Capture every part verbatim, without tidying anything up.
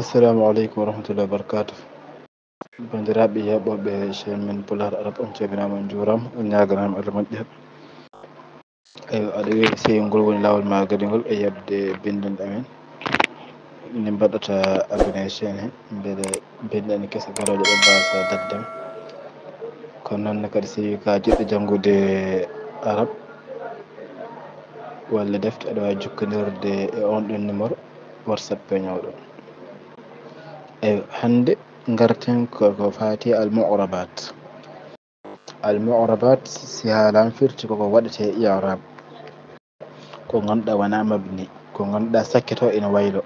Assalamu aleykum wa rahmatullahi wa barakatuh. Bandiraɓe yeɓoɓe chaîne men Pulaar Arab, on calminaama, on njuuraama, on ñaaganaama Allah moƴƴere. Eyo, aɗa weeli sey ngol woni laawol ma gadi ngol e yeɓde binndannde amen. Ni mbaɗata abonné chaîne he, mbele binndannde kese garooje ɗe mbasa daddem. Ko noon ne kadi, si ka jiɗɗo janngude Arab walla defte, aɗa waawi jokkondirde e on ɗon numéro WhatsApp peñooɗo. Eyo, hannde ngarten ko, ko faati al mu'rabat. Al mu'rabat, si haalaama, firti koko waɗetee i'rab. Ko ngannduɗaa wonaa mabni, ko ngannduɗaa sakketo ina waylo.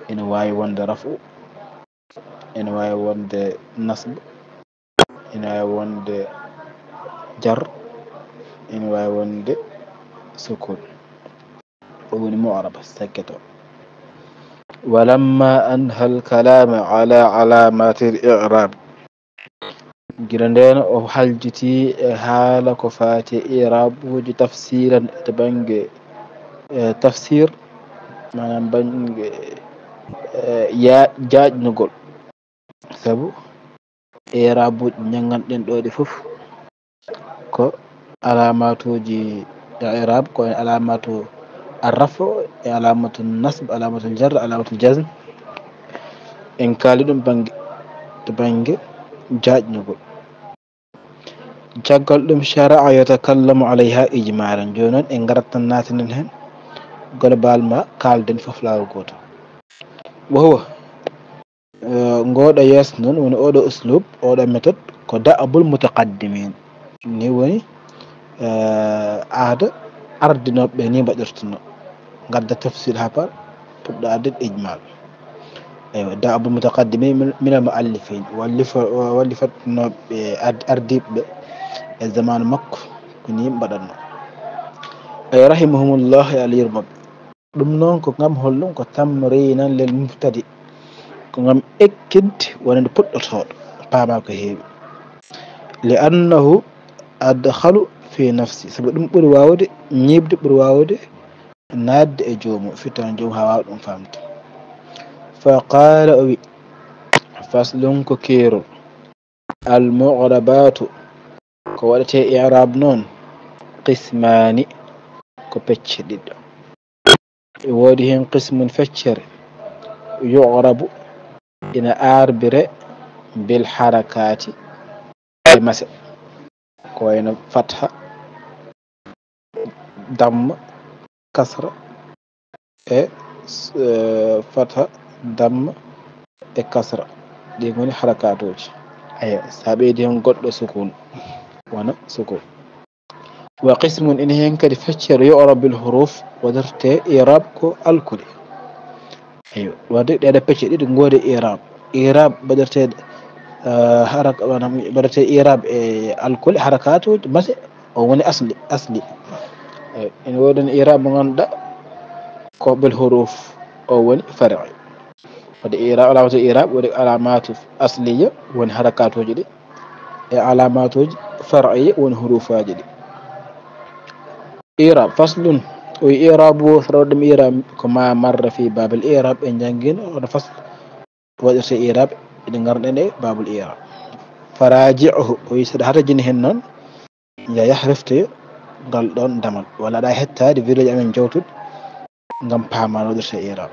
Ina waawi wonde raf'u, ina waawi wonde nasb, ina waawi wonde jar, ina waawi wonde sukun. Ɗum woni mu'rab, sakketo. Walamma anha al kalama ala alamati al i'rab. Gila ndeen o haljiti e haala ko faati e i'rabuuji tafsiran, to bannge, e, tafsir, maanaam bannge, e, ya-, jaajnugol. Sabu i'rabuuji njannganɗen ɗo ɗi fof ko alamatuuji i'rab, ko en alamatu arrafu, e alamatu nasb, alamatu jarr, alamatu jazm. En kaali ɗum bannge, to bannge jaajnugol. Caggal ɗum, shara'a yatakallamu alayha ijmalan. Jooni noon en ngarat tan naatinen heen globalement, kaalden fof laawol gooto. Wa huwa, eh, ngooɗo yeeso noon, woni oɗo uslub, oɗo méthode, ko da'bul mutaqaddimin. Ni woni, eh, aada ardinooɓe ɓe ni mbaɗirtuno. Ngadda tafsil haa par, puɗɗo adde ijmal. Eywa, da'bul mutaqaddimin min, min al muallifin. Wallifa-, wallifatnooɓe ad-, ardiiɓe ɓe e zamaanu makko, ko ni mbaɗatno. Ay rahimahumullah, e Allah yurmo ɓe. Ɗum noon ko ngam holɗum? Ko tamrinan lil mubtadi. Ko ngam ekkinde wonande puɗɗotooɗo, paama ko heewi. Li annahu adkhalu fi nafsi, sabu ɗum ɓuri waawde ñiiɓde, ɓuri waawde naatde e joomum, firti joomum haa waawa ɗum faamde. Fa qaala, o wi, faslun, ko keerol. Al mu'rabatu, ko waɗetee i'rab noon, qismaani, ko pecce ɗiɗo. E woodi heen qismun, feccere, yu'rabu, ina arbire, bil harakaati, e mase, ko wayno fatha, damma, kasra, e, eh, fatha, damma, e kasra. Ɗi ngoni harakatuuji. Aya, so a ɓeydi heen goɗɗo sukun, wona sukun. Wa qismun, ina heen kadi feccere, yu'rab bil huruf, waɗirte i'rab ko alkule. Eyo, waɗde ɗeɗo pecce ɗiɗi ngoodi i'rab. I'rab baɗirteeɗo, eh, haraka, maanaam baɗirteeɗo i'rab e alkule, harakatuuji, mase, o woni asli, asli. Eyo, ina woodi heen i'rab mo ngannduɗaa ko bil huruf, o woni far'i. Waɗde i'rab, alamatu i'rab, woodi alamatu asliya, woni harakatuuji ɗi, e alamatuuji far'iyya, woni hurufuuji ɗi. I'rab, faslun, o wi i'rabu o, so ɗum i'rab ko ma marra fi babil i'rab, en janngino hono fasl waɗirte i'rab, eɗen ngarɗen e babul i'rab. Faraji'uhu, o wi so ɗa hata jini heen noon, ya yah refte ngal ɗoon damal. Wala ɗa hettaade video amen jawtuɗo ngam paama no waɗirte i'rab.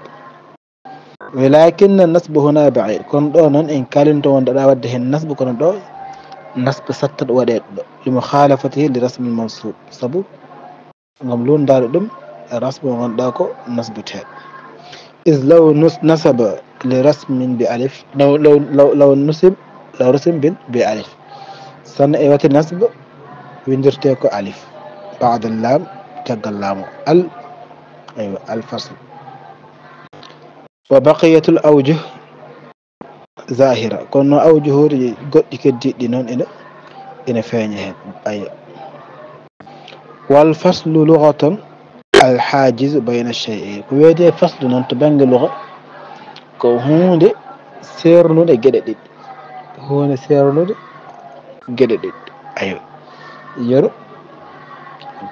Walakinna nasbu huna ba'id. Kono ɗo noon en kalinto wonde aɗa waɗde heen nasbu, kono ɗo nasbu sattat waɗeede ɗo. Li mukhalafatihi li rasmil mansub. Sabu ngam lundaade ɗum e rasmu mo ngannduɗaa ko nasbuteeɗo. Is law nus-, nasaba li rasmin bi alif, law, law, law, law nusib, law rusim bil, bi alif. Sanne e wati nasb windirte ko alif. Ba'da lam, caggal laamu. Al, aywa, al fasl. Wa baqiyatul awjuh zahira. Kono awjuhuuji goɗɗi keddiiɗi noon ina, ina feeña heen. Aywa. Wal faslu lughatan al hajizu bayna shay'ayn. Ko wiyetee faslu noon to bannge lugha, ko huunde seernude geɗe ɗiɗi. Huunde seernude geɗe ɗiɗi. Aywa. Yero,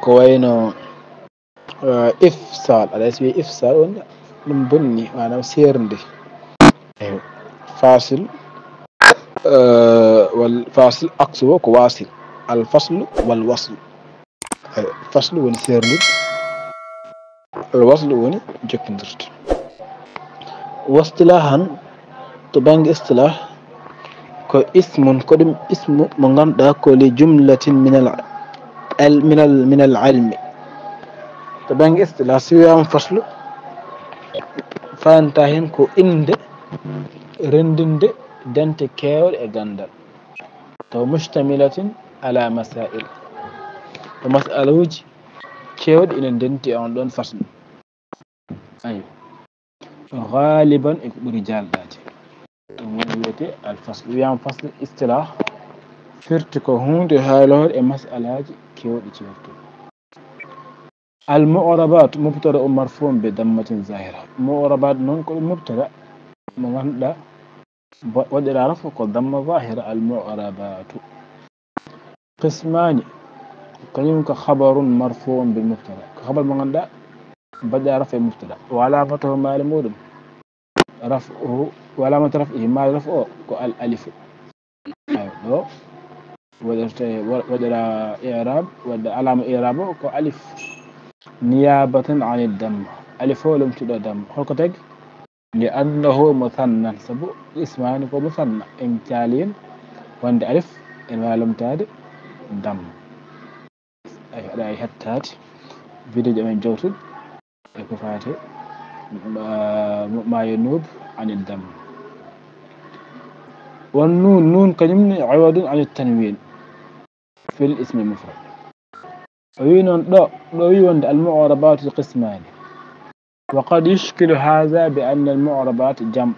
ko wayno, eh, ifsal. Aɗa si wii ifsal, woni ɗum bonni, maanaam seernde. Fasil, wal fasil aksu o ko wasil. Al faslu wal waslu. Faslu woni seerndude, al waslu woni jokkondirde. Wastilahan, to bannge istilah, ko ismun, ko ɗum ismu mo ngannduɗaa ko li jumlatin minal minal minal ilmi. To bannge istilah, si wiyaama faslu, fayanta heen ko innde renndinde dente keewɗe e ganndal. To mustamilatin ala masail, ko masaluuji keewɗi ina ndenti e on ɗoon faslu. Ayo, gaaliban e ko ɓuri jaalɗaade. Ɗum woni wiyetee al fasl. Wiyaama fasl istilah, firti ko huunde haaloore e masalaaji keewɗi ceertuɗi. Al mu'rabat, mubtada o marfuun bi dammatin zahira. Mu'rabat noon ko ɗum mubtada mo ngannduɗaa waɗiraa rafu ko damma zahira. Al mu'rabatu. Qismaani, kañum ko khabarun marfuun bil mubtada, ko khabar mo ngannduɗaa mbaɗiraa rafu e mubtada. Wa alamatuhu, maali muɗum, rafuhu, wa alamatu rafihi, maali rafu o ko al alifu. Ayo, ɗo waɗirte waɗira i'rab, waɗa alama i'rab o ko alif. Niyabatan ani damma, alif o lomtuɗo damma. Holko tagi? Li annahu musanna, sabu ismaani ko musanna. En caalii wonde alif ene waawi lomtaade damma. Ay, aɗa ay hettaade video ji amen jowtuɗi e ko faati ma yanub ani damma. Wan nuun, nuun kañum ne iwadun ani tanwin fil ismi mufrad. O wi noon ɗo, ɗo wi wonde al mu'rabatu qismaani. Wa qad yushkilu hadha bi anna al mu'rabat jam.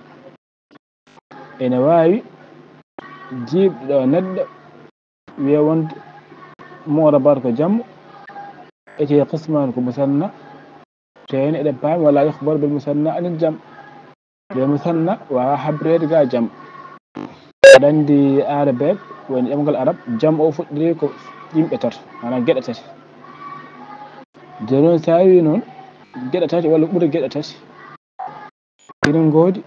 Ene waawi jiiɓde ɗo neɗɗo wiya wonde mu'rabat ko jam, ete qismaani ko musanna, te heen eɗen paami wala yukhbar bil musanna anil jam. Bil musanna waawa habreede ga jam. Aɗa anndi Arabeeɓe, woni ɗemngal Arab, jam o fuɗɗiri ko yimɓe tato, maanaam geɗe tati. Jooni noon, so a wii noon geɗe tati walla ɓuri geɗe tati, ina ngoodi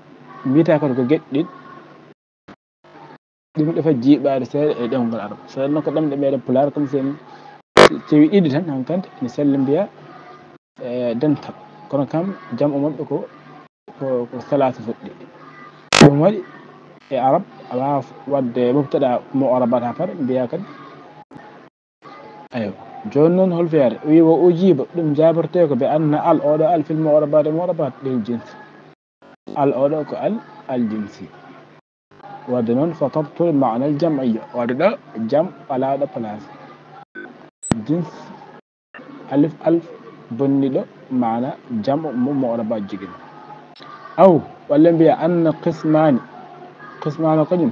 mbiyata kadi ko geɗe ɗiɗi. Ɗum ɗo faa jiiɓaade seeɗa e ɗemngal Arab. So wonno ko ɗemɗe meɗen Pulaar, kam so en cewi ɗiɗi tan, hankadi ene selli mbiya e dental. Kono kam jam o maɓɓe ko ko, ko salaasa fuɗɗi. Ɗum waɗi e Arab a waawa waɗde mubtada mu'rabat haa pare mbiya kadi. Ayo, jooni noon hol fiyare? O wi wa ujiba, ɗum jaabortee ko bi anna al, oɗo al fil mu'rabat, mu'rabat lil jins. Al oɗo ko al, al jinsi. Wadde noon fa tabtul ma'na al jam'iyya. Wadde ɗo jam alaa ɗo place. Jins alif alf bonniɗo maana jam mo mu'rabat jogino. Aw walla mbiya anna qismaani. Qismaani ko ɗum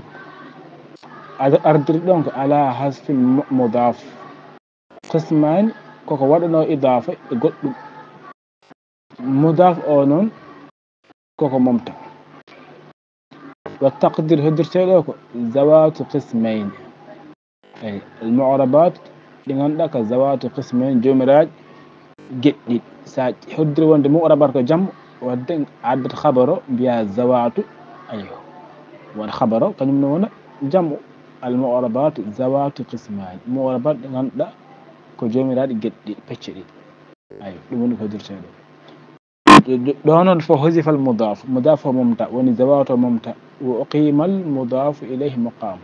ardiri ɗon ko ala hasfil mudaf. Qismaani koko waɗanoo idaafa e goɗɗum. Mudaf o noon koko momta. Wa taqdir hoddirteeɗo ko zawatu qismayni. Eyi, al mu'rabat ɗi ngannduɗaa ka zawatu qismayni, joomiraaji geɗe ɗiɗi. Sa hoddiri wonde mu'rabat ko jam, wadde addat khabaro mbiya zawatu. Ayo, won khabaro kañum ne wona jam. Al mu'rabat zawatu qismayni, mu'rabat ɗi ngannduɗaa ko joomiraaji geɗe ɗiɗi, pecce ɗiɗi. Ayo, ɗum woni ko hoddirteeɗo. Ɗo noon fof huzifal mudaf, mudaf o momta, woni zawatu o momta, wa uqimal mudafu ilayhi maqamu.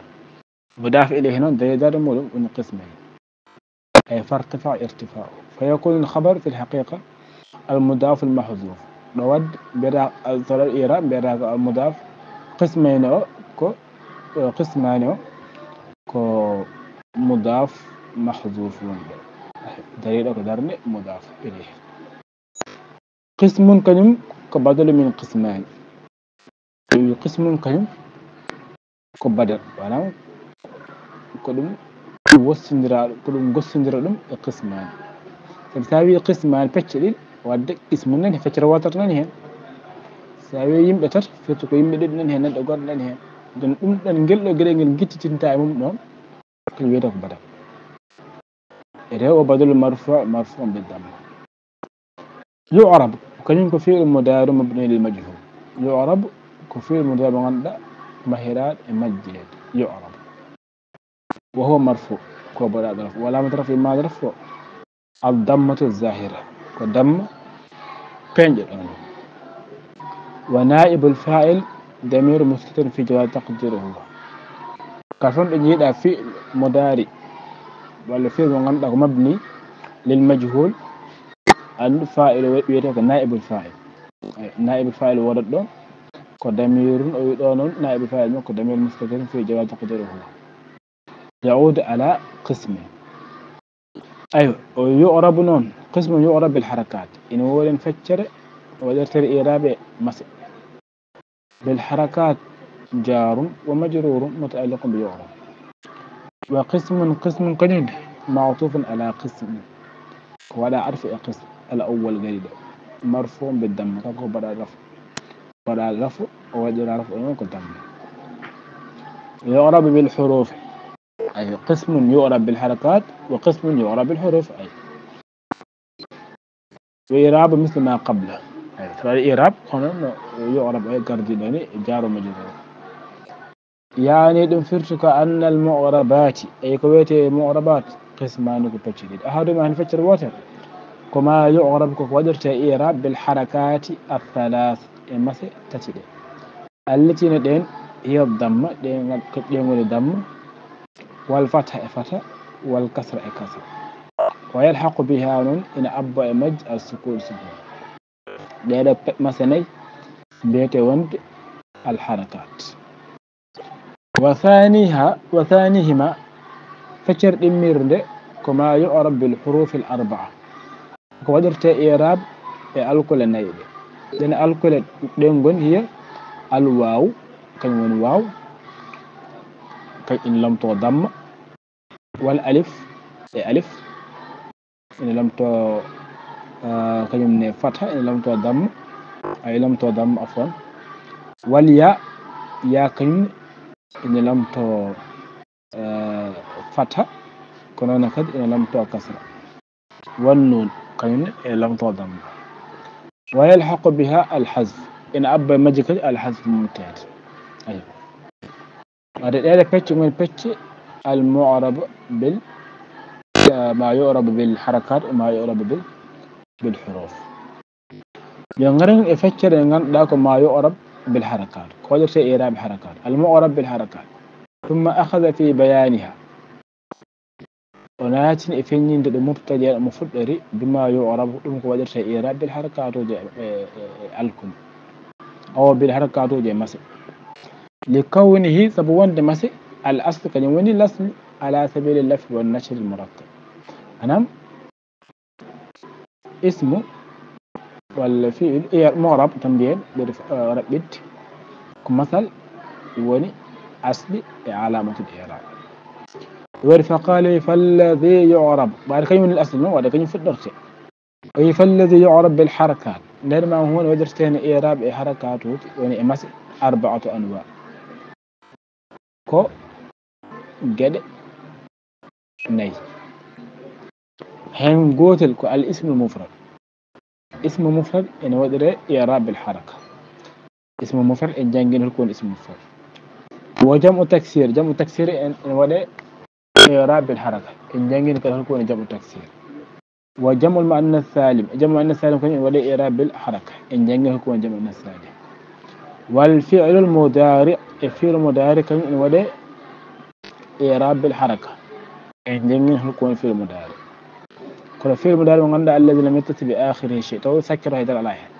Mudaf ilayhi noon, darade muɗum woni qismayni. Ay fartifa irtifa'u. Fa yakunu al khabar fil haqiqa al mudaf al mahzuf. Ɗo wadde mbiyata al salal ira mbiyata ko al mudaf qismayni o ko qismani o ko mudaf mahzuf woni ɗo. Dariɗo ko darnde mudaf ilayhi. Qismun kañum ko badalu min qismani. Qismun kañum ko badal, maanaam ko ɗum wostindiraaɗo, ko ɗum gossindira ɗum e qismani. Sabi sa wii qismani pecce ɗiɗi, wadde qismun nani feccere wootere nani heen. Sa wii yimɓe tato, firti ko yimɓe ɗiɗi nani heen, neɗɗo goɗɗo nani heen. Ɗum ɗum ɗon ngel ɗo geɗel ngel gittitinta e mum ɗon, ko wiyetee ko badal. Ete o badalu marfu, marfu bi damma. Yu'rab, kañum ko fi'lu mudari mabni lil majhul. Yu'rab Ko fi'il mudaari' mo ngannduɗaa mahiraaɗo e majjeede, yu'rab. Wa huwa marfu', ko baɗaaɗo rafu. Wa alamatu rafi, ma rafu', ad-dammatu zahira, ko damma peeñɗo ɗon. Wa naa'ibul faa'il damiru mustatir fi jawaazi taqdiruhu huwa. Ka ton ɗo jiiɗa fi'il mudaari' walla fi'il mo ngannduɗaa ko mabni lil majhul, an faa'il wiyetee ko naa'ibul faa'il. Naa'ibul faa'il woodata ɗon ko damirun, o wi ɗo noon naa'ibul faa'il mo ko damir mustatir fi jawaazi taqdiruhu huwa. Ya'udu ala qismin. Aywa, o yu'rabu noon, qismun yu'rab bil harakat. Ina woodi feccere waɗirtere i'raabe mase. Bil harakat jarun wa majrurun muta'alliqun bi yu'rab. Wa qismun, qismun kañum ma'tufun ala qismin. Ko waɗa atfu e qism al awwal gariɗo. Marfu'un bid damma, kanko baɗa rafu. Baɗa rafu, o waɗira rafu noon ko damma. Yu'rabu bil huruf. Ay, qismun yu'rab bil harakat wa qismun yu'rab bil huruf. Ay. Wa i'rabu mislu ma qabla. Ay, tawa i'rab kono no yu'rab ay gardiɗo ni, jaro majrur. Yani ɗum firti ko annal mu'rabati, ay ko wiyetee mu'rabat, qismani ko pecce ɗiɗi. Ahaduhuma, heen feccere wootere, ko ma yu'rab ko ko waɗirtee i'rab bil harakati athalath, e mase tati ɗe. Allati no ɗeen, hiya damma, ɗe ngal-, ko ɗe ngoni damma, wal fatha e fatha, wal kasra e kasra. Wa yalhaqu biha noon ina abba e majji as sukun sukun. Ɗeɗo pe-, mase nay mbiyetee wonde al harakat. Wa thaniha, wa thanihima, feccere ɗimmirnde ko ma yu'rab bil hurufil arba'a. Ko waɗirtee i'rab e alkule nayi ɗe. Ɗen alkule ɗen ngoni hiya al waaw, kañum woni waaw, kañum ina lomtoo damma, wal alif e alif, ina lomtoo, ah, kañum ne fatha, ina lomtoo damma, ay lomtoo damma, afwan. Wal ya, ya kañum ina lomtoo, ah, fatha, kono noon kadi ina lomtoo kasra. Wan nun, kañum ne ina lomtoo damma. Wa yalhaqu biha al hazf, ina abba e majji kadi al hazf mum tati. Aywa. Ade ɗeɗo pecce ngoni pecce al mu'rab bil, eh, ma yu'rab bil harakat, ma yu'rab bil, bil huruf. Yo ngaren e feccere nde ngannduɗaa ko ma yu'rab bil harakat. Ko waɗirtee i'rab harakat. Al mu'rab bil harakat. Thumma akhadha fi bayaniha. O naatini e feññinde ɗo mubtada mo fuɗɗori bima yu'rab, ɗum ko waɗirtee i'rab bil harakatuji e, e, e, e alkun. Awa bil harakatuji e mase. Li kawnihi, sabu wonde mase, al asl kañum woni lasli ala sabili lafi wa nashril murakkab. Maanaam, ismu walla fi'il, e mu'rab tan mbiyen, ɓuri, eh, raɓɓitti. Ko masal woni asli e alamatul i'rab. Waɗi fa qala falladhi yu'rab. Ɓaade kañum woni asli noon, waɗa kañum fuɗɗorte. O wi falladhi yu'rab bil harakat. Nder ma huunde waɗirteende i'rab e harakatuji woni e mase arba'atu anwa. Ko geɗe nayi. Heen gootel ko al ismul mufrad. Ismu mufrad ene waɗiree i'rab bil haraka. Ismu mufrad en janngii hol ko woni ismu mufrad. Wa jam'u taksir, jam'u taksir en, ene waɗee i'rab bil haraka. En janngii kadi hol ko woni jam'u taksir. Wa jam'ul muannas salim, jam'ul muannas salim kañum ene waɗee i'rab bil haraka. En janngii hol ko woni jam'ul muannas salim. Wal fi'lul mudari, e fi'lu mudari kañum ene waɗee i'rab bil haraka. En janngii hol ko woni fi'lu mudari. Kono fi'lu mudari mo ngannduɗaa alladhi lam yattasil bi akhirihi shay, taw sakkito hay dara alaa heen.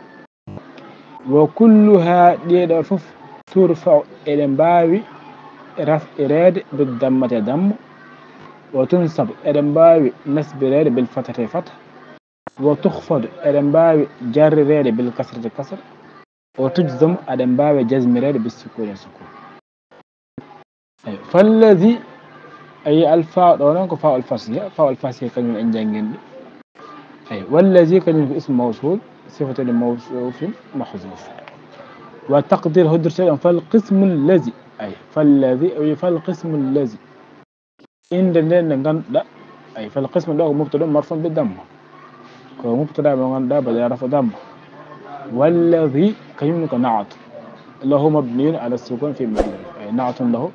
Wa kulluha, ɗee ɗoo fof, turfa'u, eɗe mbaawi raf'ireede bid dammati e damma, wa tunsabu, eɗe mbaawi nasbireede bil fathati e fatha, wa tukhfadu, eɗe mbaawi jarrireede bil kasrati e kasra, wa tujzamu, eɗe mbaawi jazmireede bis sukuni e sukun. Eyi, fallazi, ayi, al fa ɗo noon ko fa al fasiya, fa al fasiya kañum en janngin ɗum. Eyi, wallazi kañum ko ismu mawsul, sifatu li mawsufin mahzuf. Wa taqdir hoddirte ɗon fal qismu allazi, ayi, fallazi, ayi, fal qismu allazi. Innde nde nde ngannduɗaa, ayi, fal qismu ɗo ko mubtada marfu bi damma. Ko mubtada mo ngannduɗaa baɗa rafu damma. Wallazi kañum ko naat. له مبني على السكون في محل رفع. أي نعت له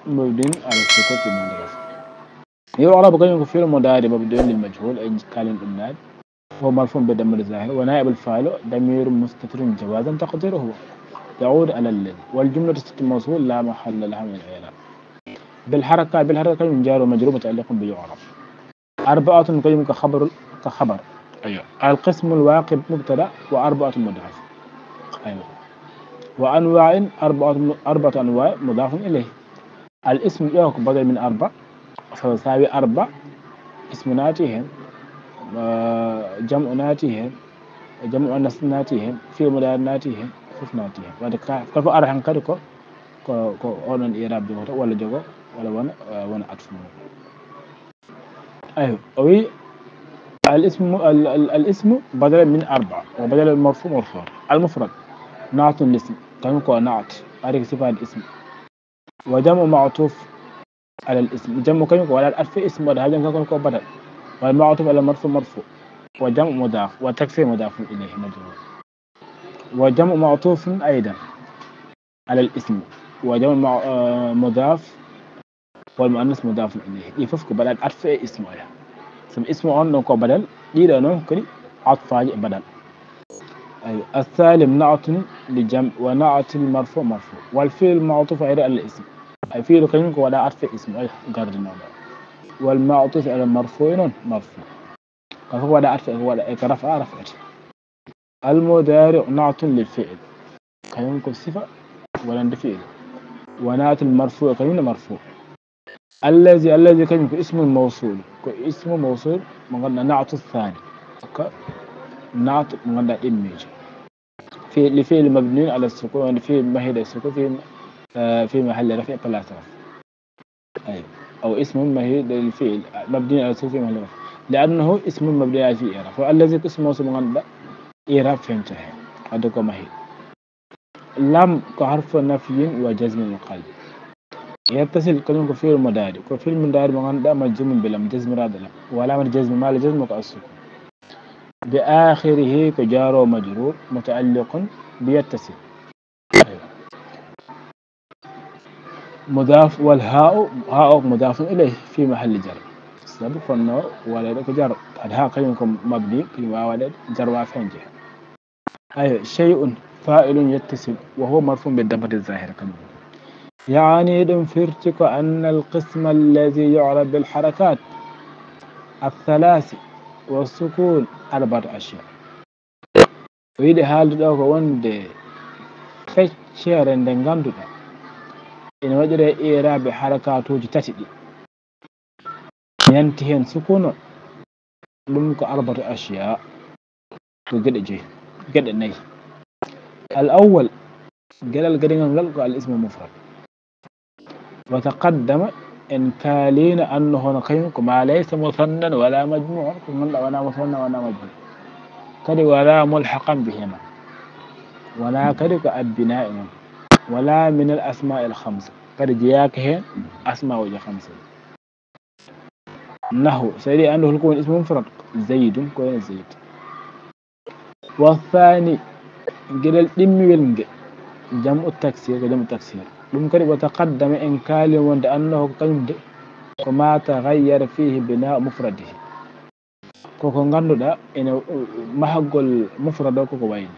مبني على السكون في محل رفع. يعرب كان يكون فعل مضارع مبني للمجهول، أي كان الأمنات، هو مرفوع بالضمة الظاهرة، ونائب الفاعل ضمير مستتر جوازا تقديره هو، يعود على الذي، والجملة اسم موصول لا محل لها من الإعراب. بالحركات، بالحركات من جار ومجرور متعلق بيعرب. أربعة كلمة كخبر، كخبر. أيوة. القسم الواقع مبتدأ وأربعة مضاف. أيوة. وأنواع أربعة، أربعة أنواع مضاف إليه. الاسم يوك بدل من أربع، فساوي أربع، اسم ناتي هن، آه، جمع ناتي هن، جمع مؤنث ناتي هن، فعل مضارع ناتي هن، صفة ناتي هن. وهذا كا-، كيف أرحم كذا كو، كو، كو أونن إعراب بيوتا ولا جوغو ولا وانا، آه، وانا أطفال. أيوة. Oui. الاسم، ال-، ال-، الاسم بدل من أربعة، وبدل المرفوع مرفوع. المفرد نعت الاسم، كان يكون نعت، أريك صفة الاسم. وجمع معطوف على الاسم، جمع كان يكون على الألف اسم، وهذا كان يكون بدل. والمعطوف على المرفوع مرفوع. وجمع مضاف، وتكسير مضاف إليه مجرور. وجمع معطوف أيضا على الاسم. وجمع مع-، آه، مضاف والمؤنث مضاف إليه. Ɗi fof ko baɗal atfu e ismu oya. Sabu ismu on ɗon ko badal, ɗiɗo noon kadi atfaaji e badal. Ay, السالم نعت لجمع ونعت المرفوع مرفوع. والفعل معطوف أيضا على الاسم. Ay, fiilu kañum ko waɗa atfu e ismu oya, gardinooɗo. والمعطوف على المرفوع noon marfu. Ka fof waɗa atfu e ko waɗa e ko rafa, rafete. المضارع نعت للفعل. Kañum ko sifa wonande fi'il. ونعت المرفوع kañum ne marfu. الذي، الذي kañum ko ismul mawsul. Ko ismu mawsul mo ngannduɗaa نعت الثاني. Ko نعت mo ngannduɗaa ɗimmiijo. في، لفعل مبني على السكون، wonde fi'il mahiiɗo e sukun في، آه، في محل رفع، place رفع. أي. أو اسم مبني للفعل، مبني على السكون في محل رفع. لأنه اسم مبني على الفعل إعراب. فالذي ko ismu mawsul mo ngannduɗaa إعراب feeñataa heen. Wadde ko mahi. لم ko حرف نفي وجزم وقلب. يتصل kañum ko fi'il mudaari. Ko fi'il mudaari mo ngannduɗaa مجزوم بلم، jazmiraaɗo lam. وعلامة جزمه, علامة جزمه ko السكون. بآخره ko جار ومجرور متعلق بيتصل. Aywa. مضاف والهاء، هاء مضاف إليه في محل جر. Sabu ko honno waɗeede ko jar. Hade haa kañum ko mabni, kañum waawa waɗeede jar, waawa feeñde. Aywa, شيء فاعل يتصل وهو مرفوع بالضمة الظاهرة kañum. يعني ɗum firti ko أن القسم الذي يعرب بالحركات الثلاث والسكون أربعة أشياء. O yiɗi haalde ɗo ko wonde feccere nde ngannduɗaa ene waɗiree i'raabe harakaatuuji tati ɗi. Yanti heen sukuno, ɗum ko arbatu ashiya, ko geɗe joyi, geɗe nayi. Al awwal, geɗal gadigal ngal ko al ismu mufrad. وتقدم en kaaliino أنه no kañum ko ما ليس مثنى ولا مجموع, ko ngannduɗaa wonaa musanna, wonaa majmuu'a. Kadi ولا ملحقا بهما. Wonaa kadi ko abbinaa e mum. ولا من الأسماء الخمسة. Kadi jeyaaka heen asmaa'uuji khamsa. نحو, so a yiɗi anndude hol ko woni ismu mufrad, زيد, ko woni Zayd. والثاني, geɗal ɗimmiwel nge, جمع التكسير, ko جمع التكسير. Ɗum kadi وتقدم en kaali wonde أنه ko kañum de, ko ما تغير فيه بناء مفرده. Ko ko ngannduɗaa ene, mahagol mufrad o ko ko wayni.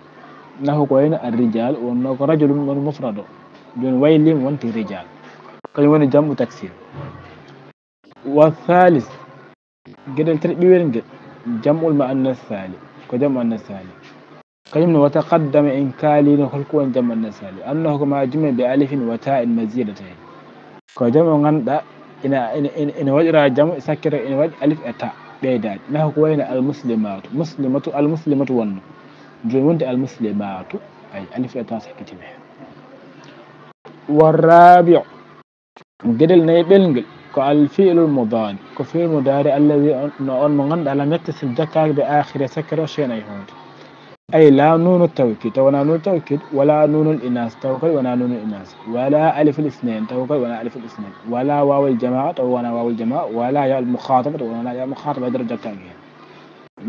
نحو ko wayno الرجال, wonno ko رجل woni mufrad o. Jooni waylii wonti رجال. Kañum woni جمع تكسير. والثالث, geɗal tati ɓiwel ngel, جمع المؤنث السالم, ko جمع مؤنث سالم. Kañum ne وتقدم en kaaliino hol ko woni جمع مؤنث سالم. أنه ko ما جمع بألف وتاء مزيدتين. Ko جمع ngannduɗaa ina, ina, ina, ina waɗiraa جمع sakkitoo ina waɗi alif e taa ɓeydaaɗi. نحو ko wayno المسلمات, مسلمة, المسلمة wonno. Jooni wonti المسلمات, ay, alif e taa sakkitii heen. والرابع, geɗal nayaɓel ngel ko الفعل المضارع, ko fi'il mudaari الذي, no on mo ngannduɗaa لم يتصل jokkaaki بآخره sakkitoo شيئا hay huunde. Ay, لا نون التوكيد, taw wonaa نون التوكيد, ولا نون الإناث, taw kadi wonaa نون الإناث, ولا ألف الاثنين, taw kadi wonaa ألف الاثنين, ولا واو الجماعة, taw wonaa واو الجماعة, ولا ياء المخاطبة, taw wonaa ياء المخاطبة, haydara jokkaaki heen.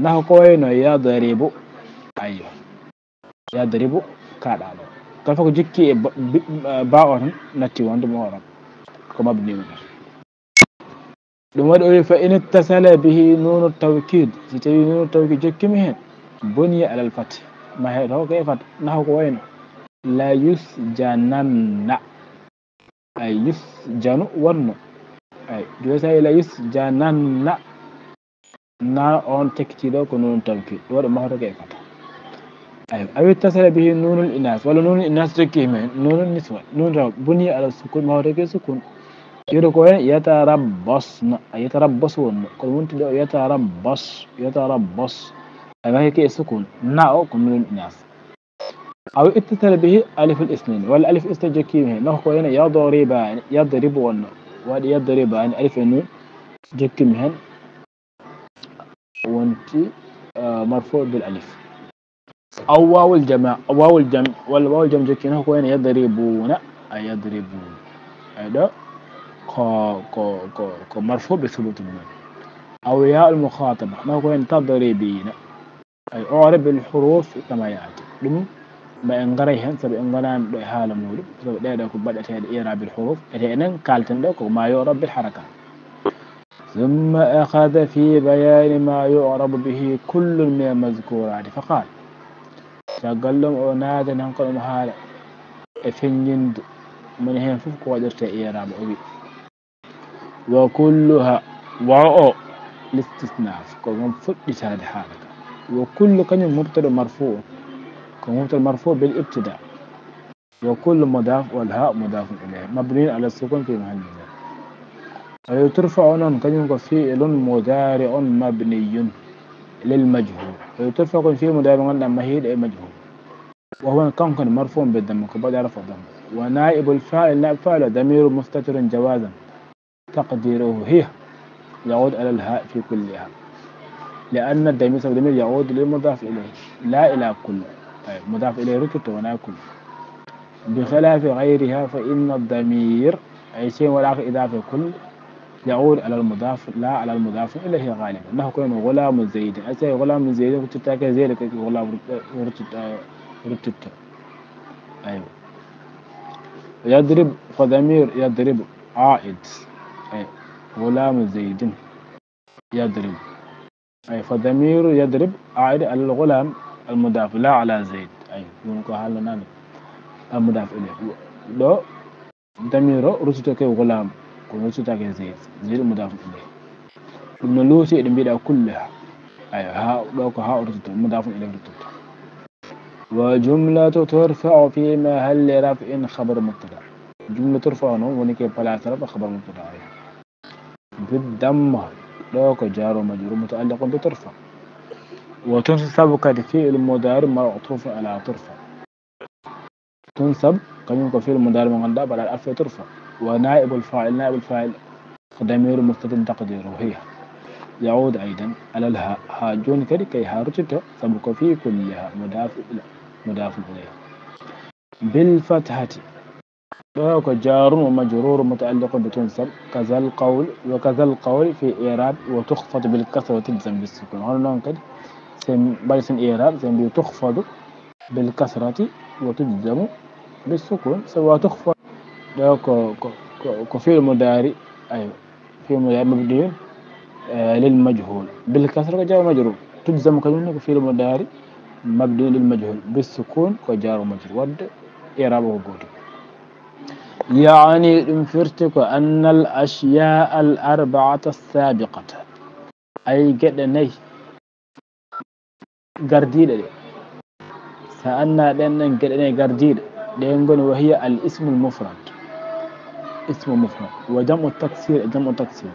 نحو ko wayno يضرب, aywa. يضرب, kaaɗaano. Kala fof ko jokki e ba o tan natti wonde mu'rab, ko mabni woni. Ɗum waɗi o wi fa in ittasala bihi nunu tawkid, si tawi nunu tawkid jokkima hen, buniya alal fati, mahe taw ko e fata, nahu ko wayno la yusjananna. Ay yusjanu wonno. Ay jooni sa ila yusjananna, na on tekkitiiɗo ko nunun tawkid, ɗo waɗi mahruka e fata. Ay awi tasala bihi nunul inas, walla nunul inas jokki men nunul niswa, nun taw buni ala sukun, mahruka e sukun. Yeru ko en yatarabbasna, ay yatarabbas wonno, kono wonti ɗo yatarabbas, yatarabbas. Ay mahruka e sukun, na o ko nunul inas. Aw ittasala bihi aliful isnayn, walla alif isnayn jokkima hen, noko ko wayno yadribani, yadribu wonno, waɗi yadribani, alif e nun jokkima hen, wonti marfu bil alif. Aw wawul jama, wawul jam, walla wawul jam jokki, noko ko wayno yadribuna, a yadribuna. Ay ɗo ko ko ko ko marfu bi subutul nun. Aw ya al mukhataba, noko ko wayno tadribina. Ay u'rab bil huruf kama ya'ti. Ɗum ma en ngaray hen, sabu en ngonani ɗo e haala muɗum, sabu ɗeɗo ko baɗeteɗe i'rab bil huruf, ete enen kalten ɗo ko ma yu'rab bil harakat. Thumma akhadha fi bayani ma yu'rabu bihi kullun min al mazkurati fa qala. Caggal ɗum o naadani hanko ɗum haala e feññinde moni hen fof ko waɗirte i'rab, o wi. Wa kulluha, wa o listisnaf, ko ngam fuɗɗitaade haala ka. Wa kullu kañum mubtada marfu, ko mubtada marfu bil ibtida. Wa kullu mudaf wal ha mudafun ilayhi mabniyun ala sukun fi mahalli jar. Ayo turfa o noon kañum ko fi'lun mudari'un mabniyun lil majhul. Ayo turfa ko fi'l mudari mo ngannduɗaa mahiiɗo e majhul. Wa huwa kanko ne marfu'un bi damma, ko baɗa rafa damma. Wa naibul fa'il, naib fa'il o damiru mustatirun jawazan. Taqdiruhu hiya. Ya'udu ala al ha fi kulliha. Li anna damir, sabu damir ya'udu lil mudaf ilayhi. La ila kulli. Ay, mudaf ilayhi ruttoto wona kulli. Bi khilafi ghayriha fa inna damir, ay, si waɗaaka idafa kulli, ya'udu ala al mudaf, la ala al mudaf ilayhi ghaliban. Nahu ko wayno gulamu zaydin. Ay, si gulamu zaydin ko tittake zayda ko gulamu ruttoto. Aywa. Yadrib, fa damir yadrib a'id. Ay, gulamu zaydin yadrib. Ay, fa damiru yadrib a'id ala al gulam al mudaf la ala zayd. Ay, ɗum ko haalno nane. Al mudaf ilayhi. Ɗo damiro ruttoto ke gulam, ko ruttoto ke zayd. Zayd mudaf ilayhi. Ɗum no luuti eɗen mbiɗa kulliha. Ay, ha ɗo ko ha o ruttoto, mudaf ilayhi ruttoto. Wa jumlatu turfa'u fi mahalli raf'in khabar mubtada. Jumla turfa'u noon woni ke place rafa khabar mubtada. Bi damma, ɗo ko jaru majrur muta'alliqun bi turfa. Wa tunsabu kadi fi'l mudari ma'tufun ala turfa. Tunsab, kañum ko fi'l mudari mo ngannduɗaa baɗaɗo atfu e turfa. Wa naibul fa'il, naibul fa'il ko damiru mustatir taqdiruhu hiya. Ya'udu aydan ala al ha, ha jooni kadi kay ha ruttito, sabu ko fi kulliha mudaf ila, mudafun ilayhi. Bil fathati, ɗo ko jarun wa majrur muta'alliqun bi tunsab, kazal qawl, wa kazal qawl fi i'rab wa tukhfad bil kasrati tujzam bis sukun. Hono noon kadi, sen mbaɗi sen i'rab, sen mbi tukhfadu bil kasrati wa tujzamu bis sukun. So wa tukhfad, ɗo ko ko ko fi'l mudari, aywa. Fi'l mudari mabniyun lil majhul bil kasra ko jaru majrur. Tujzamu kañum ne ko fi'l mudari mabniyun lil majhul bis sukun ko jaru majrur. Wadde i'rab o ko goto. Yaani ɗum firti ko annal ashya al arba'ata sabiqata. Ay geɗe nayi gardiiɗe ɗe. Sa anna ɗen ɗen geɗe ɗen gardiiɗe, ɗen ngoni wa hiya al ismul mufrad. Ismu mufrad. Wa jam'u taksir e jam'u taksir.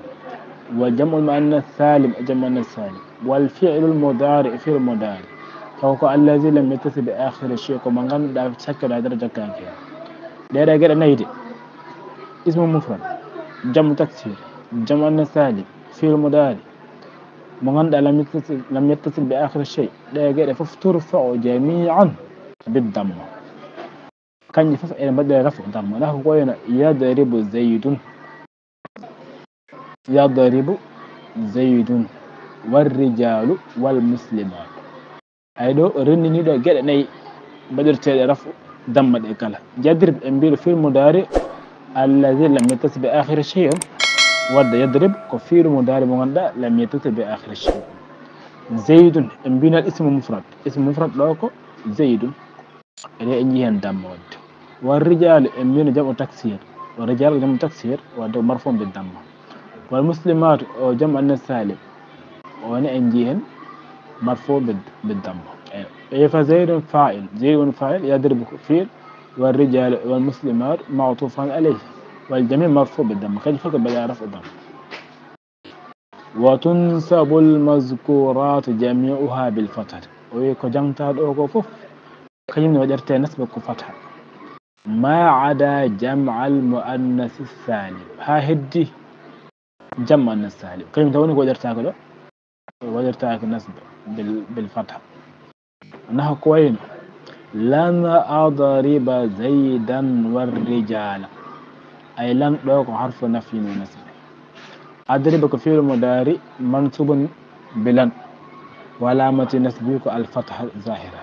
Wa jam'ul muannas salim e jam'u muannas salim. Wal fi'lul mudari e fi'l mudari. Taw ko allazi lam yattasil bi akhiri shay, ko mo ngannduɗaa sakkito e dara jokkaaki hen. Ɗeɗe geɗe nayi de. Ismu mufrad, jam'u taksir, jam'u muannas salim, fi'l mudari. Mo ngannduɗaa lam yattasil, lam yattasil bi akhiri shay. Ɗe geɗe fof turfa'u jami'an bid damma. Kanƴe fof ene mbaɗira rafu damma. Ndax ko wayno yadribu zaydun. Yadribu zaydun. War rijalu wal muslimat. Ay ɗo renndini ɗo geɗe nayi mbaɗirteeɗe rafu. damma ɗe kala. Yadrib en mbiɗo fi'lu mudaari allazi lam yattasil bi aaxiri shay'in. Wadde yadrib ko fi'lu mudaari mo ngannduɗaa lam yattasil bi aaxiri shay'in. Zaydun en mbino ismu mufrad. Ismu mufrad ɗo ko zaydun. Eɗe en njii heen damma wadde. Wa rijaalu en mbino jam'u taksir. Wa rijaalu ko jam'u taksir wadde marfu bi damma. Wal muslimaatu o jam'u annas saalim. O woni en njii heen marfu bi damma. Eyi fa zaydun faa'il. Zaydun faa'il yadribu ko fi'il. Wa rijaalu wal muslimaatu ma'tufan alayhi. Wal jamii marfu bi damma. Kañum fof ko mbaɗa rafu damma. Wa tunsabul mazkuraatu jamii'uhaa bil fathati. O wi ko jangtaa ɗo ko fof kañum ne waɗirte nasba ko fatha. Ma ada jam'al muannasi saalim. Haa heddi jam'u annas saalim. Kañum taw woni ko waɗirtaako ɗo. Waɗirtaako nasba bil, bil fatha. Naha ko wayno. Lan adriba zaydan war rijaala. Ay lan ɗo ko harfu nafyin wa nasbi. Adriba ko fi'lu mudaari mansubun bi lan. Wa alamati nasbi ko al fatha zahira.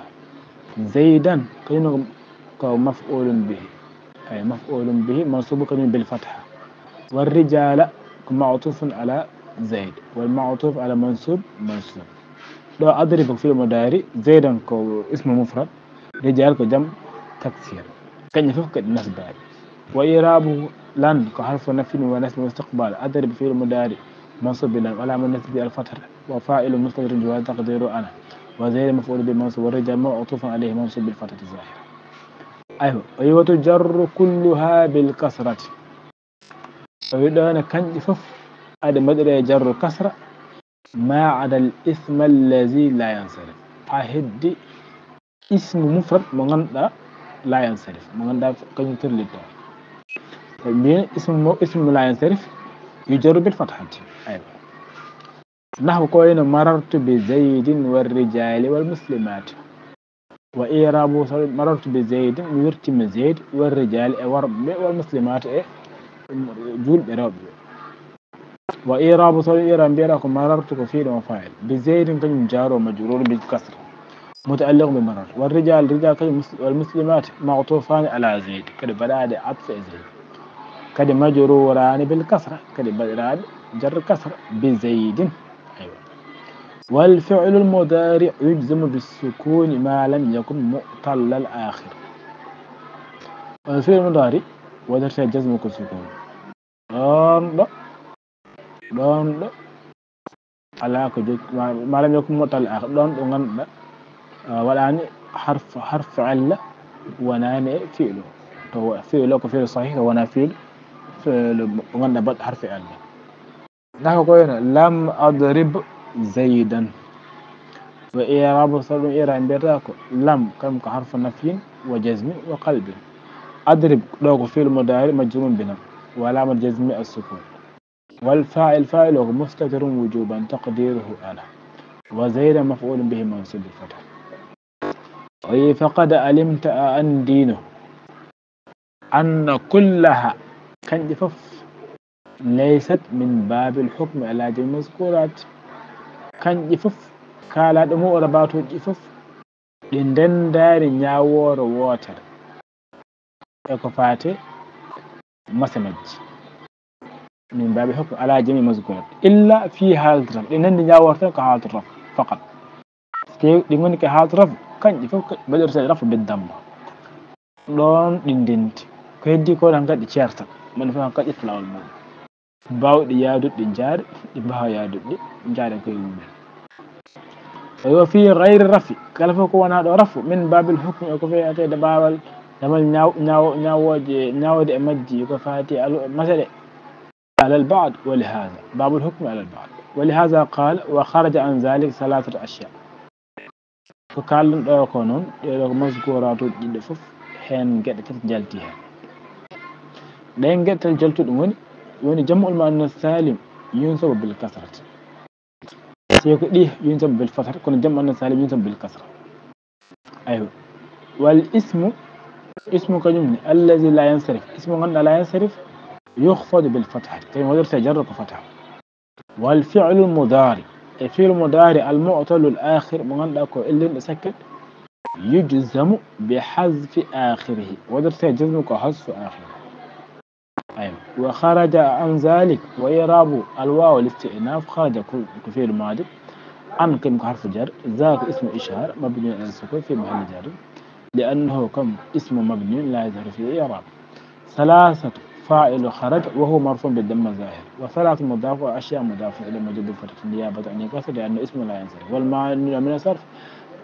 Zaydan kañum ko maf'ulun bihi. Ay maf'ulun bihi mansubun kañum bil fatha. War rijaala ko ma'tufun ala zayd. Wal ma'tuf ala mansub mansub. Ɗo adriba ko fi'lu mudaari, zaydan ko ismu mufrad, rijaal ko jam'u taksir. Kañum fof kadi nasbaaɓe. Wa i'raabu lan ko harfu nafyin wa nasbin wa istiqbaal. Adriba fi'lu mudaari mansub bi lan wa alamatu nasbihi al fatha wa faa'ilun mustatirun jawaaz taqdiiruhu ana. Wa zaydan maf'uulun bihi mansub wa rijaal ma'tuufun alayhi mansub bil fathati zaahira. Aywa, o wi wa tujarru kulluha bil kasrati. O wi ɗo ne kañƴi fof aɗe mbaɗire jarru kasra ma ada al isma allazi la yansarif. Haa heddi ismu mufrad mo ngannduɗaa la yansarif, mo ngannduɗaa kañum torlitta. Mbiyen ismu mo, ismu la yansarif yujarru bil fathati. Aywa. Nahwu ko wayno marartu bi zaydin war rijaali wal muslimaati. Wa i'raabu so marartu bi zaydin, mi wirtima zayd, war rijaali e worɓe, wal muslimaati e juulɓe rewɓe. Wa i'raabu so i'raab mbiyeɗa ko marartu ko fi'il wa faa'il. Bi zaydin kañum jaaro majruur bil kasra. Muta'alliq bi marartu. War rijaal, rijaal kañum mus-, wal muslimaati ma'tuufaani ala zayd. Kadi baɗaaɗe atf e zayd. Kadi majruuraani bil kasra. Kadi baɗiraaɗe jarr kasra. Bi zaydin. Aywa. Wal fi'lul mudaari' yujzamu bis sukuuni maa lam yakun mu'tallal aaxir. Wal fi'lul mudaari' waɗirte jazmu ko sukuun. Ɗoon ɗo, ɗoon ɗo, alaa ko jokki, ma, maa lam yakun mu'tallal aaxir. Ɗoon ɗo ngannduɗaa, ah, waɗaani harf, harf illa, wonaani e fi'lu. To fi'lu ko fi'lu sahiih, to wonaa fi'lu, fi'lu mo ngannduɗaa baɗ harf illa. Naka ko wayno lam adrib zaydan. Wa i'raabu so ɗum i'raab mbiyata ko lam kam ko harfu nafyin wa jazmin wa qalbin. Adrib ɗo ko fi'lu mudaari majruurun bi lam. Wa alaamatu jazmihi as-sukuun. Wal faa'il, faa'il o ko mustatirun wujuuban taqdiiruhu ana. Wa zaydan maf'uulun bihi mansuubun bil fatha. O wi faqad alimta a anndiino. Anna kullaha, kañƴi fof, laysat min baabil hukmi alaa jam'il mazkuuraat. Kañƴi fof, kaalaaɗo mo o rabaatuuji fof, ɗi ndenndaani ñaawoore wootere e ko faati mase majji. Min baabil hukmi alaa jam'il mazkuuraat. Illa fii haalati raf, ɗi nanndi ñaawoore tan ko haalatu raf, faqat. Te ɗi ngoni ko haalatu raf, kañƴi fof mbaɗirte rafu bi damma. Ɗoon ɗi ndenti. Ko heddi ko tan kadi ceerta. Moni fof tan kadi ƴetta laawol mum. Baawɗi yaaduɗi njaare, ɗi mbaawa yaaduɗi njaare koye mum. Wa fii gayri rafi, kala fof ko wonaa ɗo rafu, min baabil hukmi, ko feeteede baawal, damal ñaaw-, ñaaw-, ñaawooje, ñaawde e majji, ko faati al-, masere. Alal ba'd wa li haza. Baabul hukmi alal ba'd. Wa li haza qaala wa kharaja an zalika salasatu ashya. Ko kaalɗen ɗo ko noon, ɗee ɗo ko mazkuuraatuuji ɗiɗi fof, heen geɗe tati njalti heen. Ɗeen geɗe tati njaltuɗe ngoni, woni jam'ul muannas saalim yunsabu bil kasrati. Sey ko ɗi yunsabu bil fathati, kono jam'u muannas saalim yunsabu bil kasra. Aywa. Wal ismu, ismu kañum ne, allazi la yansarif. Ismu ngannduɗaa la yansarif, yukhfadu bil fathati. Kañum waɗirte jarra ko fatha. Wal fi'lul mudaari. E fi'lu mudaari al mu'tallul aakhir, mo ngannduɗaa ko ellinɗo sakket, يجزم بحذف آخره. Waɗirtee jazmu ko hasfu aakhir. Aywa. وخرج عن ذلك وإعراب الواو الاستئناف خرج ko, ko fi'il maadi. عن kam ko harfu jar. ذاك اسم إشارة مبني على السكون في محل جر لأنه kam اسم مبني لا يظهر فيه إعراب. ثلاثة فاعل خرج وهو مرفوع بالضمة الظاهرة. وثلاثة مضاف وأشياء مضاف إليه مجرور بالفتحة نيابة عن الكسر لأنه اسم لا ينصرف. والمانع من الصرف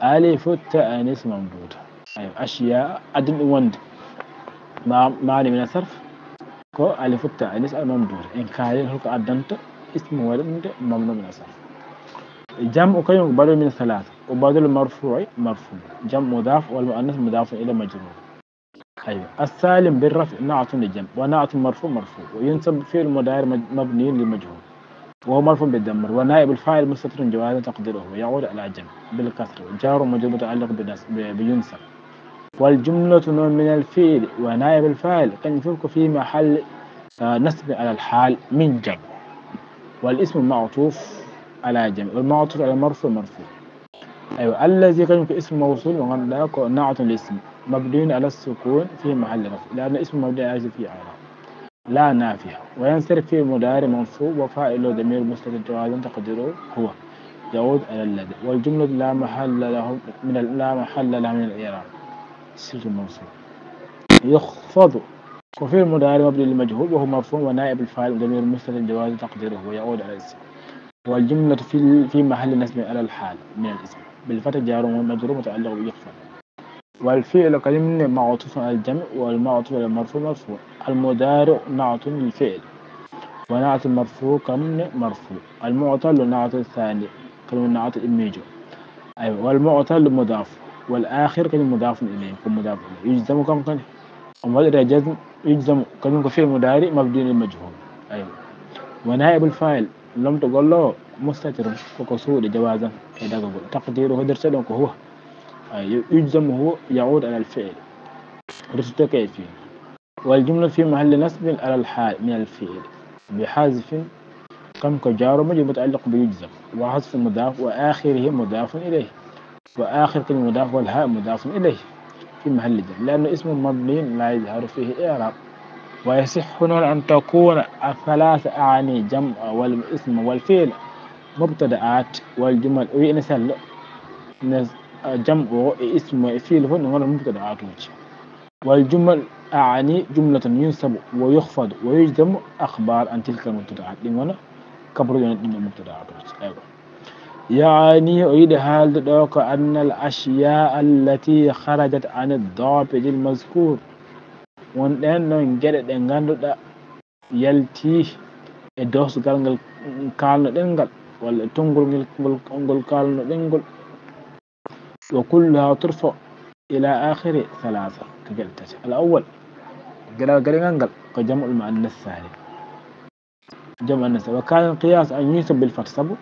ألف التأنيث الممدودة. Aywa, أشياء addani ɗum wonde. Ma-, maani من الصرف ko ألف التأنيث الممدودة. En kaali hol ko addanta ismu waɗande ممنوع من الصرف. جمع kañum ko بدل من ثلاثة. وبدل المرفوع مرفوع. جمع مضاف والمؤنث مضاف إليه مجرور. Aywa. السالم بالرفع نعت لجمع ونعت مرفوع مرفوع وينصب فعل مضارع مج-، مبني للمجهول وهو مرفوع بالضمة ونائب الفاعل مستتر جوازا تقديره هو يعود على جمع بالكسر وجار ومجرور متعلق بنص-، ب-، بينصب. والجملة من الفعل ونائب الفاعل kañum fof ko في محل، آه، نصب على الحال من جمع. والاسم معطوف على جمع والمعطوف على المرفوع مرفوع. Aywa, الذي kañum ko ismu mawsul mo ngannduɗaa ko نعت لاسم مبني على السكون في محل رفع لأنه اسم مبني على في إعراب لا نافية. وينصرف فعل مضارع منصوب وفاعله ضمير مستتر جوازا تقديره هو يعود على الذي. والجملة لا محل له من ال-، لا محل لها من الإعراب. صلة الموصول. يخفض ko fi'il mudaari mabni lil majhuul وهو مرفوع ونائب الفاعل ضمير مستتر جوازا تقديره هو يعود على الاسم. والجملة في، في محل نصب على الحال من الاسم بالفتح جار ومجرور متعلق بيخفض. والفعل kañum ne معطوف على الجمع والمعطوف على المرفوع مرفوع. المضارع نعت للفعل ونعت المرفوع kañum ne مرفوع. المعتل نعت الثاني kañum نعت immiijo. Aywa, والمعتل مضاف والآخر kañum مضاف إليه ko مضاف إليه. يجزم kam kadi omo waɗira jazm. يجزم kañum ko fi'il mudaari mabni lil majhuul. Aywa. ونائب الفاعل lomtagol o مستتر koko suuɗe جوازا e dagagol. تقديره hoɗirta ɗum ko هو. Aywa, يجزم هو يعود على الفعل. Ruttoto ko e fi'il. والجملة في محل نصب على الحال من الفعل بحذف kam ko جار ومجرور متعلق بيجزم وحذف مضاف وآخره مضاف إليه. وآخر kañum مضاف والهاء مضاف إليه في محل جر لأنه اسم مبني لا يظهر فيه إعراب. ويصح noon أن تكون الثلاثة أعني جمع والاسم والفعل مبتدآت والجمل o wi ene sella ne جمع o e اسم o e فعل fof ne ngona مبتدآت uji. والجمل أعني جملة ينصب ويخفض ويجزم أخبار عن تلك المبتدآت ɗi ngona kabruɗe ɗin e مبتدآت uji. Aywa. يعني o yiɗi haalde ɗo ko أن الأشياء التي خرجت عن الضابط المذكور won ɗen ɗon geɗe ɗe ngannduɗaa yalti e doosgal ngal kaalnoɗen ngal walla e tonngol ngol, ngol, ngol kaalnoɗen ngol. وكلها ترفع إلى آخر ثلاثة ko geɗe tati. الأول geɗal gaɗingal ngal ko جمع المؤنث السالم. جمع المؤنث وكان القياس أن ينصب بالفتح sabu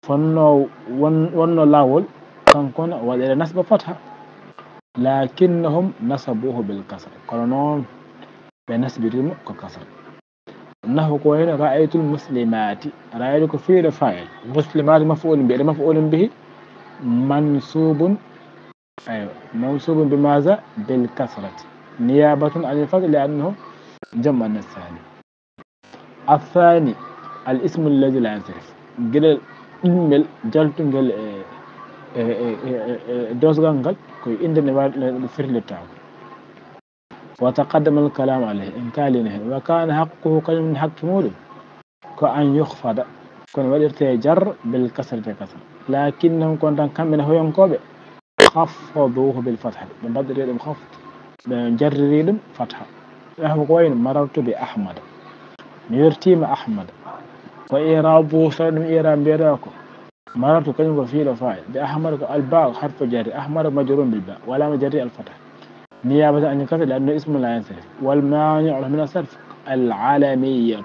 fonno won-, wonno laawol kanko ne o waɗira nasba fatha. لكنهم نصبوه بالكسر kono noon ɓe nasbirimo ko kasra. نحو ko wayno رأيت المسلمات. رأيت ko fi'il faa'il مسلمات مفعول به. مفعول به منصوب. Aywa, منصوب بماذا؟ بالكسرة نيابة عن الفتح لأنه جمع مؤنث سالم. الثاني الاسم الذي لا ينصرف geɗal ɗimmel jaltungel e, e, e, e, e, e doosgal ngal ko innde nde wa-, nde firlirtaako. وتقدم الكلام عليه en kaalino heen. وكان حقه kañum hakke muɗum ko أن يخفض kono waɗirte jar بالكسرة kasra. لكنهم kono tan kamɓe ne hoyankooɓe خفضوه بالفتحة ɓe mbaɗiri ɗum خفض ɓe jarriri ɗum fatha. نحو ko wayno مررت بأحمد mi wertiima Ahmad. وإعرابه saɗa ɗum i'raab mbiyeɗaa ko مررت kañum ko fi'il faa'il بأحمد ko الباء حرف جر أحمد مجرور بالباء وعلامة جره الفتحة نيابة عن الكسر لأنه اسم لا ينصرف. والمانع من الصرف العلمية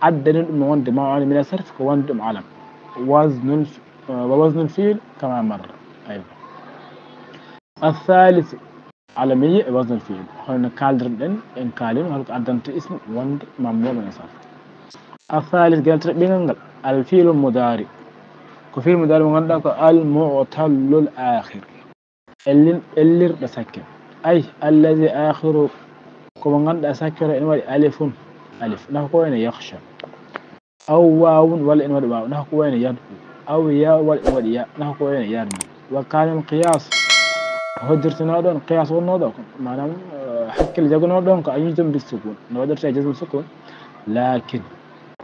addani ɗum wonde مانع من الصرف ko wonde ɗum alam. وزن الف-، ووزن الفعل كما مر. Aywa. الثالث علمية e وزن الفعل hono no kaaldirɗen en kaalino hol ko addanta ismu wonde ممنوع من الصرف. الثالث geɗal tataɓingal ngal الفعل المضارع ko fi'il mudaari mo ngannduɗaa ko المعتل الآخر. ellin ellirɗo sakkere. Ay, allazi akhiru, ko mo ngannduɗaa sakkere ene waɗi alifun, alif, nafa ko wayno yakhsha. Aw waawun, walla ene waɗi waaw, nafa ko wayno yad'u. Aw ya, walla ene waɗi ya, nafa ko wayno yarmi. Wa kana al qiyas, ko hoddirtenoo ɗon, qiyas wonnoo ɗo ko, maanaam, eh, hakkille jagonoo ɗon ko an yujzam bis sukun, no waɗirta jazm sukun. Lakin,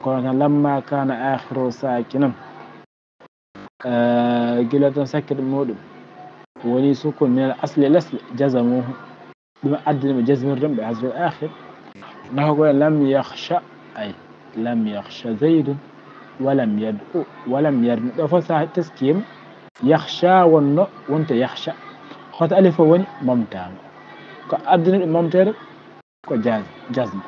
kono tan, lamma kana akhiru sakinan, eh, gila tan sakkere muɗum woni sukun min al asli, al asli, jazamuhu, ɗum addani ɓe jazmirde ɗum ɓe hasbi al akhir. Nafa ko lam yakhsha, ay, lam yakhsha zaydun wa lam yad'u wa lam yarmi. Ɗo fof so a teskima, yakhsha wonno wonte yakhsha. Hoto alif o woni momtama. Ko addani ɗum momteede ko jaz-, jazma.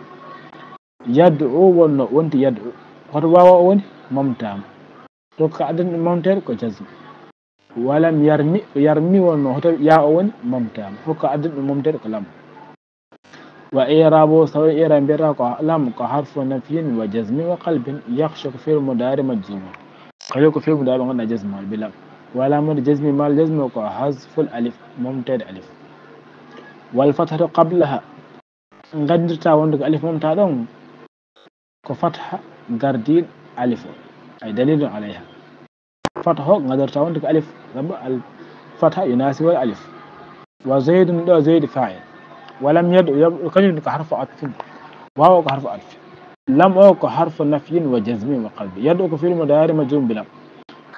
Yad'u wonno wonti yad'u. Hoto waaw o woni momtama. To ko addani ɗum momteede ko jazma. Wa lam yarmi, yarmi wonno hoto ya o woni momtama. Fof ko addani ɗum momteede ko lam. Wa i'rabu, sawi i'rab mbiyata ko lam ko harfu nafyin wa jazmin wa qalbin. Yakhsha ko fi'l mudari majzum. Kayo ko fi'l mudari ngannduɗaa jazma bi lam. Wa alamatu jazmi mal jazmi ko hasful alif, momteede alif. Wal fathatu qablaha, nganndirta wonde ko alif momta ɗon, ko fatha gardiiɗo alif o, ay dalilun alayha. Fatha o nganndirta wonde ko alif, sabu al fatha yunasibu al alif. Wa zaydun, ɗo zaydi fa'il. Wa lam yad'u, yad'u kañum ko harfu atfin. Waaw o ko harfu atfi. Lam o ko harfu nafyin wa jazmin wa qalbi. Yad'u ko fi'l mudari majzum bi lam.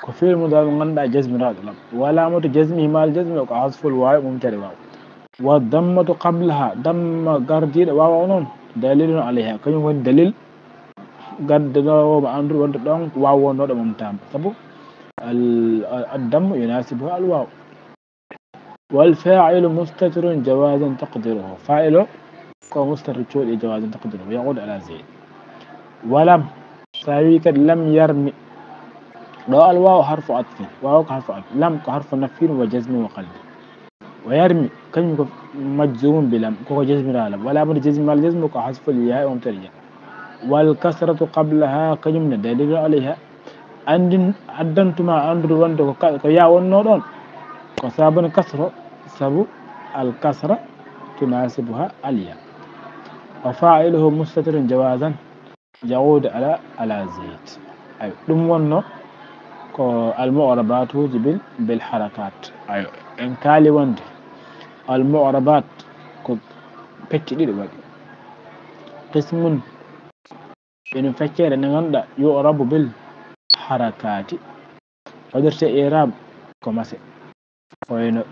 Ko fi'l mudari mo ngannduɗaa jazmiraaɗo lam. Wa alamatu jazmihi mal jazmi ko hasful waaw, momteede waaw. Wa dammatu qablaha, damma gardiiɗo waaw o noon, dalilun alayha, kañum woni dalil gaddanoowo mo anndude wonde ɗon waaw wonnooɗo momtaama. Sabu al, al, ad dammu yunasibu al waaw. Wal fa'ilu mustatirun jawazan taqdiruhu. Fa'il o ko mustatir cooɗi jawazan taqdiruhu. Ya'udu ala zayd. Wa lam, so a wi kadi lam yarmi, ɗo al waaw harfu atfin. Waaw ko harfu atfin. Lam ko harfu nafyin wa jazmin wa qalbi. Wa yarmi, kañum ko majzumun bi lam, koko jazmiraa lam. Wa alamatu jazmihi mal jazmu ko hasful yaa, momteede yaa. Wal kasratu qablaha, kañum ne dalilun alayha. Anndin, addantuma anndude wonde ko ka-, ko yaa wonnoo ɗon. Ko sababu kasra, sabu al kasra tunasibuha al yaa. Wa fa'iluhu mustatirun jawazan. Ya'udu ala, ala zayd. Ayo, ɗum wonno ko al mu'rabatuji bil, bil harakat. Ayo, en kaali wonde al mu'rabat ko pecce ɗiɗi waɗi. Qismun, ene feccere nde ngannduɗaa yu'rabu bil harakati. Waɗirte i'rab ko mase. Ko wayno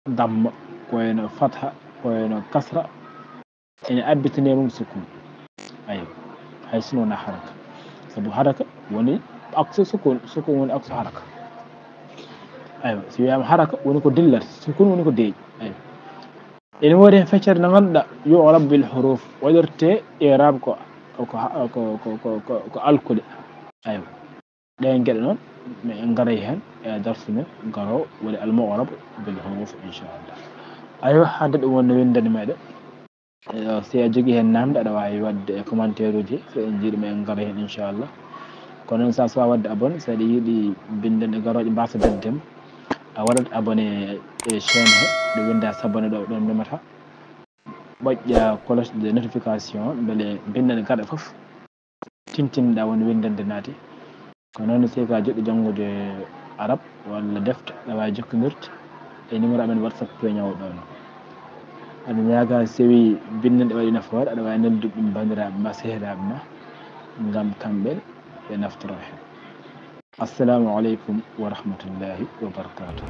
damma, ko wayno fatha, ko wayno kasra. Ene abbitine mum sukun. Ayo. Hay sinno wonaa haraka. Sabu haraka woni aksu sukun, sukun woni aksu haraka. Ayo. Si wiyaama haraka woni ko dillata, sukun woni ko deeƴi. Ayo. Ene woodi heen feccere nde ngannduɗaa yu'rabu bil huruf, waɗirte i'rab ko, ko, ko, ko alkuɗe. Ayo. Ɗeen geɗe noon, mi en ngaray heen e darsu men garoowo, woni al mu'rab bil huruf, inchallah. Ayo, hade ɗum wonno winndani meɗen. Eh, si a jogii heen naamnde, aɗa waawi waɗde e commentaire uji, so en njiiɗi, mi en ngaray heen, inchallah. Kono noon, so a suwaa waɗde abonné, so aɗa yiɗi binndannde garooje mbaasa dañde ma, a waɗat abonné e chaîne he, ɗo winnda s'abonner ɗo, ɗon memata. Ɓoƴƴa cloche de notification, mbele binndannde garɗe fof tintinɗa woni winndande naati. Ko noon, si ko a jiɗɗo janngude arab walla defte, aɗa waawi jokkondirde e numéro amen WhatsApp peeñoowo ɗo noon. Aɗa ñaagaa, so tawii binndanɗe waɗi nafoore, aɗa waawi noddude ɗum banndiraaɓe ma, sehilaaɓe ma, ngam kamɓe ɓe naftoroo heen. Assalaamu aleykum wa rahmatullaahi wa barakaatuh.